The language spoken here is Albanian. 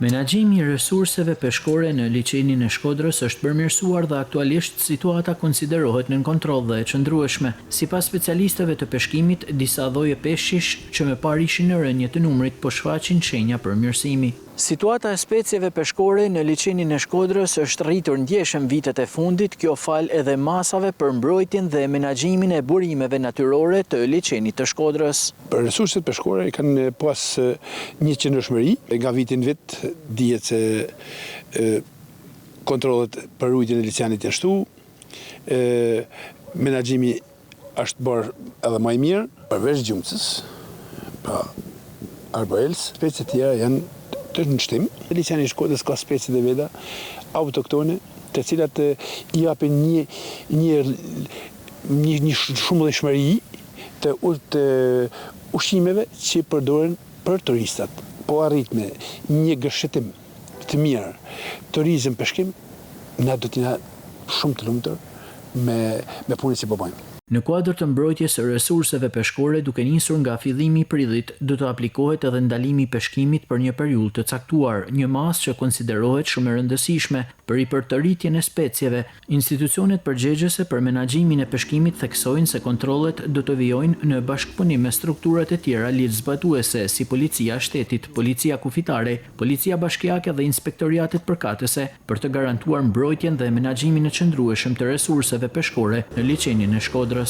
Menaxhimi i resurseve peshkore në liqenin e Shkodrës është përmirësuar dhe aktualisht situata konsiderohet nën kontroll dhe e qëndrueshme. Sipas specialistëve të peshkimit, disa lloje peshqish që më parë ishin në rënie të numrit po shfaqin shenja përmirësimi. Situata e specieve peshkore në liqenin e Shkodrës është rritur ndjeshëm vitet e fundit, kjo falë edhe masave për mbrojtjen dhe menaxhimin e burimeve natyrore të liqenit të Shkodrës. Për resurset peshkore kanë pas një qëndrueshmëri, nga viti në vit dihet se kontrollet për ruajtjen e liqenit janë shtu, menaxhimi është bërë edhe më i mirë. Përveç gjumcës, pra arboels, speciet tjera janë të në shtim. Liqeni i Shkodrës ka speciet e veta autoktone, të cilat i japin një një një një shumëllojshmëri të të ushqimeve që përdoren për turistat. Po arritme një gërshetim të mirë turizëm peshkim, na do të jena shumë të lumtur me me punën që po bëjmë. Në kuadër të mbrojtjes së resurseve peshkore duke nisur nga fillimi i prillit do të aplikohet edhe ndalimi i peshkimit për një periudhë të caktuar, një masë që konsiderohet shumë e rëndësishme për ripërtëritjen e specieve Institucionet përgjegjëse për menaxhimin e peshkimit theksojnë se kontrollet do të vijojnë në bashkëpunim me strukturat e tjera ligjzbatuese si Policia e Shtetit, Policia Kufitare, Policia Bashkiake dhe inspektoriatet përkatëse për të garantuar mbrojtjen dhe menaxhimin e qëndrueshëm të resurseve peshkore në liqenin e Shkodrës.